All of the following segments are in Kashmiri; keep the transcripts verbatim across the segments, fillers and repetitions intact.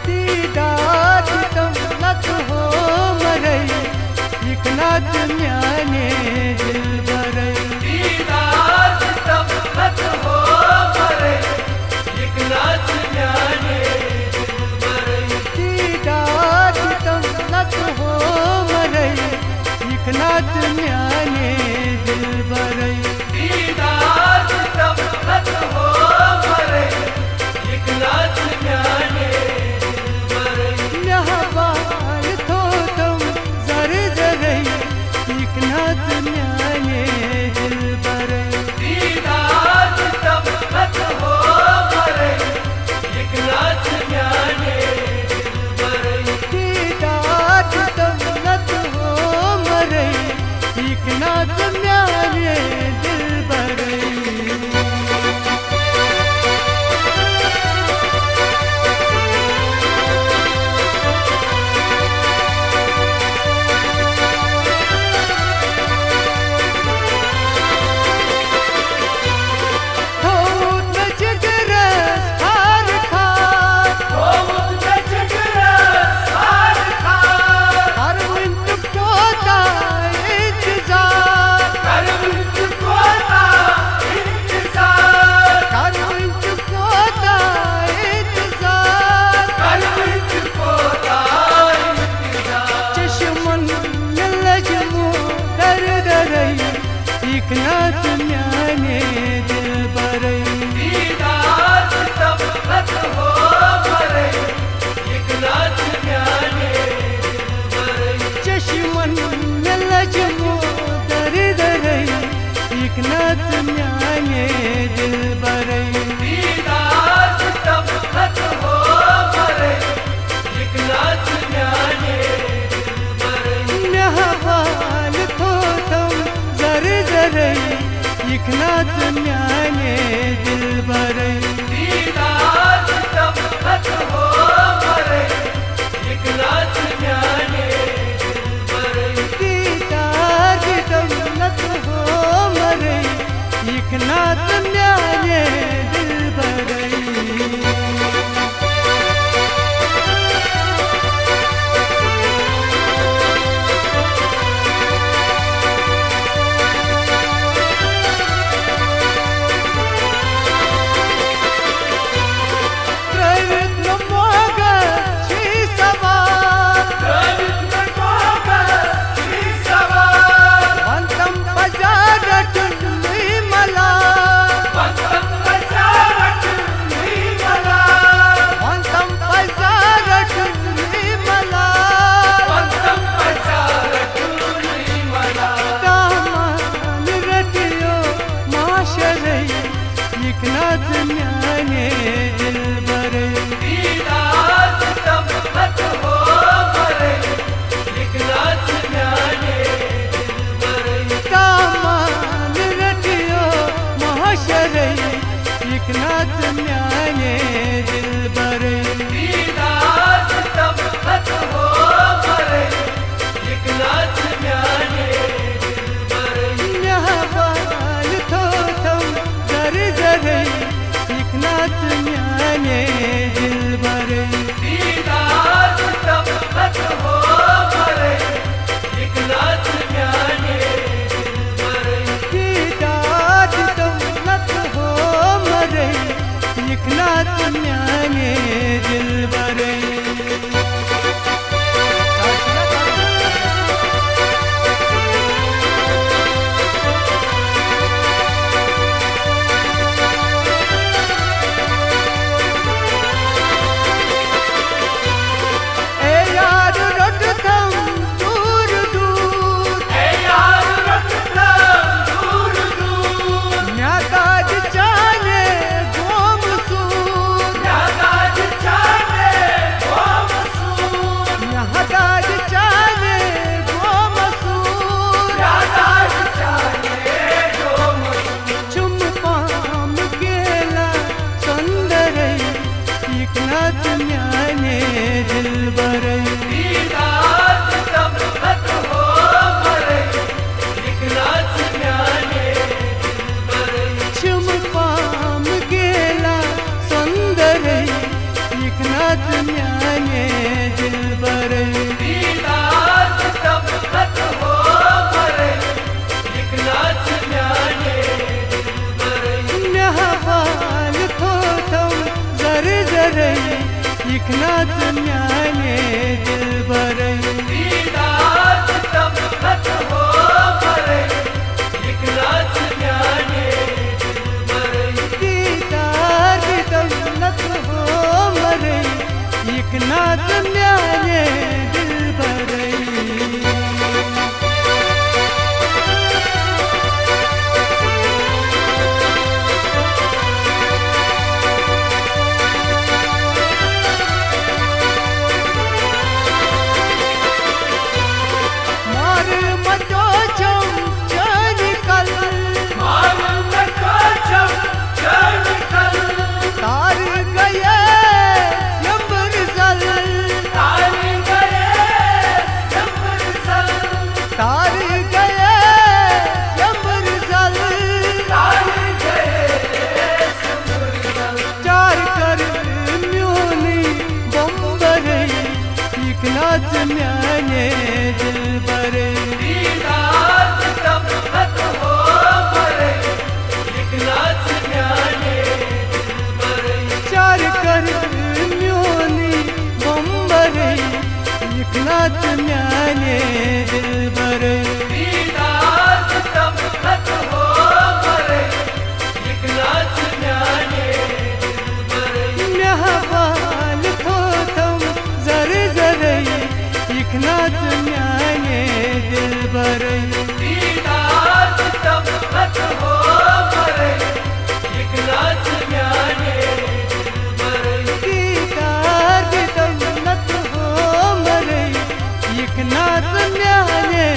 دیدار دِتم نتہٕ ہو مرے، یِکھ نژ میانے دلبرے۔ دیدار دِتم نتہٕ ہو مرے، یِکھ نژ میانے دلبرے۔ دیدار دِتم نتہٕ ہو مرے، یِکھ نژ میانے دلبرے۔ دیدار دِتم نتہٕ ہو مرے، یِکھ نژ میانے دلبرے۔ مےٚ حوالہٕ تھوتم زرٕ زرے، یِکھ نژ میانے دلبرے۔ دیدار دِتم نتہٕ ہو مرے، یِکھ نژ میانے دلبرے۔ دیدار دِتم نتہٕ ہو مرے، یِکھ نژ میانے دلبرے۔ تھوٚوُتھ مےٚ جِگرس خار خار۔ تھوٚوُتھ مےٚ جِگرس خار خار۔ کر وُنہِ تہِ کوتاہ انتظار۔ کر وُنہِ تہِ کوتاہ انتظار۔ کر وُنہِ تہِ کوتاہ انتظار۔ کر وُنہِ تہِ کوتاہ انتظار۔ چشمن مےٚ لٔجمُت در درے، یِکھ نژ میانے دلبرے۔ دیدار دِتم نتہٕ ہو مرے، یِکھ نژ میانے دلبرے۔ چشمن مےٚ لٔجمُت در درے، یِکھ نژ میانے دلبرے۔ دیدار دِتم نتہٕ ہو مرے، یِکھ نژ میانے دلبرے۔ مےٚ حوالہٕ تھوتم زرٕ زرے، یِکھ نژ میانے دلبرے۔ دیدار دِتم نتہٕ ہو مرے، یِکھ نژ میانے دلبرے۔ دیدار دِتم نتہٕ ہو مرے، یِکھ نژ میانے دلبرے۔ ترٲوِتھ نہٕ موگل چھی سوار۔ ترٲوِتھ نہٕ موگل چھی سوار۔ وَن تَم پَزیٛا رَٹُن نُے مَلار۔ وَن تَم پَزیٛا رَٹُن نُے مَلار۔ وَن تَم پَزیٛا رَٹُن نُے مَلار۔ وَن تَم پَزیٛا رَٹُن نُے مَلار۔ دامن رٔٹِو معاشرے، یِکھ نژ میانے دلبرے۔ دیدار دِتم نتہٕ ہو مرے، یِکھ نژ میانے دلبرے۔ دامن رٔٹِو معاشرے، یِکھ نژ میانے دلبرے۔ دیدار دِتم نتہٕ ہو مرے، یِکھ نژ میانے دلبرے۔ مےٚ حوالہٕ تھوتم زرٕ زرے، یِکھ نژ میانے دلبرے۔ دیدار دِتم نتہٕ ہو مرے، یِکھ نژ میانے دلبرے۔ دیدار دِتم نتہٕ ہو مرے، یِکھ نژ میانے دلبرے۔ اے یار، رٔٹتم دوٗر دوٗر۔ اے یار، رٔٹتم دوٗر دوٗر۔ مےٚ دادِ چانے گوم سوٗر۔ مےٚ دادِ چانے گوم سوٗر۔ مےٚ دادِ چانے گوم سوٗر۔ مےٚ دادِ چانے گوم سوٗر۔ چھُم پام کیلا سندرے، یِکھ نژ میانے دلبرے۔ دیدار دِتم نتہٕ ہو مرے، یِکھ نژ میانے دلبرے۔ چھُم پام کیلا سندرے۔ ناژ میانے دلبرے۔ دیدار ستم ختم ہو مرے، یک ناژ میانے دلبرے۔ مےٚ حوالہٕ تھوتم زر زرے، یک ناژ میانے دلبرے۔ دیدار ستم ختم ہو مرے، یک ناژ میانے دلبرے۔ دیدار ستم ختم ہو مرے، یک ناژ میانے دلبرے۔ مار مٹو چھم چٲنۍ کل۔ مار مٹو چھم چٲنۍ کل۔ تار گٔیے یمبر زل۔ تار گٔیے یمبر زل۔ تار گٔیے یمبر زل۔ تار گٔیے یمبر زل۔ چار کر میونی بمبرے، یک ناژ میانے دلبرے۔ دیدار ستم ختم ہو مرے، یک ناژ میانے دلبرے۔ چار کر میونی بمبرے، یک ناژ میانے دلبرے۔ دیدار ستم ختم ہو مرے، یک ناژ میانے دلبرے۔ مےٚ حوالہٕ تھوتم زر زرے، یک ناژ میانے دلبرے۔ دیدار ستم ختم ہو مرے، یک ناژ میانے دلبرے۔ دیدار ستم ختم ہو مرے، یک ناژ میانے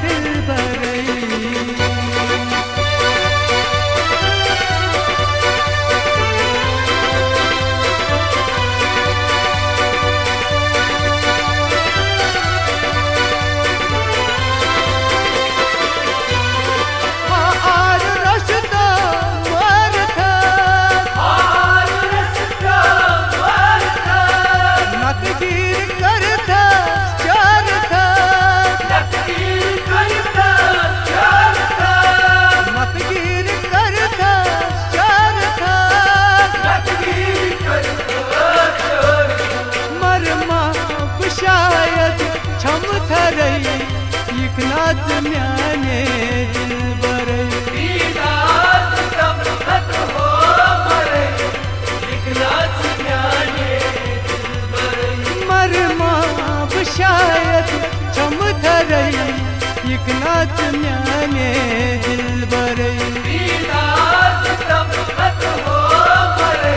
دلبرے۔ آر رشتہ ورتھ۔ آر رشتہ ورتھ۔ نتہٕ گیٖر کرتھس چارتھس۔ نتہٕ گیٖر کرتھس چارتھس۔ نتہٕ گیٖر کرتھس چارتھس۔ نتہٕ گیٖر کرتھس چارتھس۔ مرما بہٕ شاید چھم تھرے، یک ناژ میانے دلبرے۔ دیدار ستم ختم ہو مرے، یک ناژ میانے دلبرے۔ مرما بہٕ شاید چھم تھرے، یک ناژ میانے دلبرے۔ دیدار ستم ختم ہو مرے،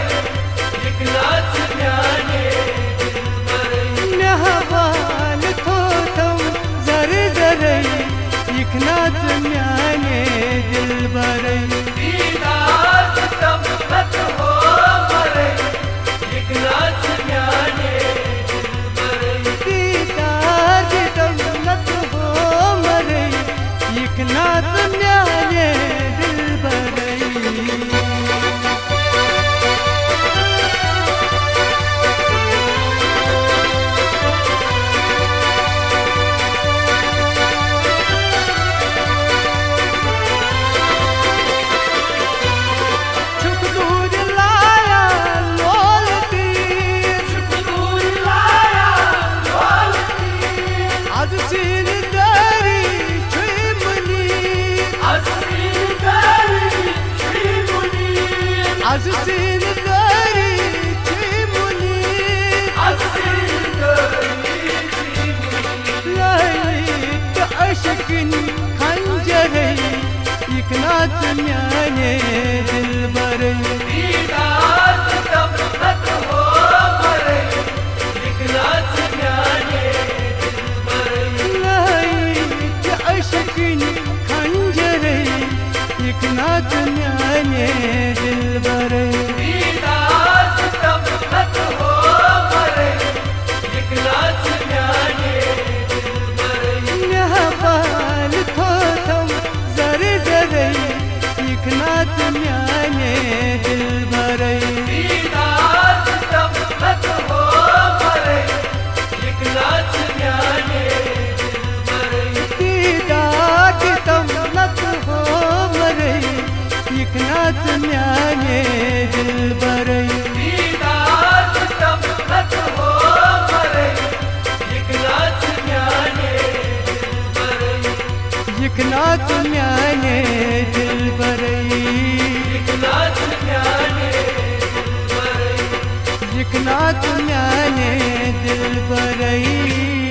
یک ناژ میانے دلبرے۔ مےٚ حوالہٕ تھوتم زر زرے، یک ناژ میانے دلبرے۔ دیدار ستم ختم ہو مرے، یک ناژ میانے دلبرے۔ دیدار ستم ختم ہو مرے، یک ناژ میانے دلبرے۔ چھُکھ دوٗرِ لایان لول تیٖر۔ چھُکھ دوٗرِ لایان لول تیٖر۔ از سیٖنہٕ دٲری چھُے مُنیٖر۔ از سیٖنہٕ دٲری چھُے مُنیٖر۔ از سیٖنہٕ دٲری چھُے مُنیٖر۔ از سیٖنہٕ دٲری چھُے مُنیٖر۔ لٲیِتھ عشقٕنۍ خنجرے، یک ناژ میانے دلبرے۔ دیدار ستم ختم ہو مرے، یک ناژ میانے دلبرے۔ لٲیِتھ عشقٕنۍ خنجرے، یک ناژ میانے دلبرے۔ دیدار ستم ختم ہو مرے، یک ناژ میانے دلبرے۔ مےٚ حوالہٕ تھوتم زر زرے، یک ناژ میانے دلبرے۔ یِکھ ناژ میانہِ دِلبرٕے، یِکھ ناژ میانہِ دِلبرٕے، یِکھ ناژ میانہِ دِلبرٕے۔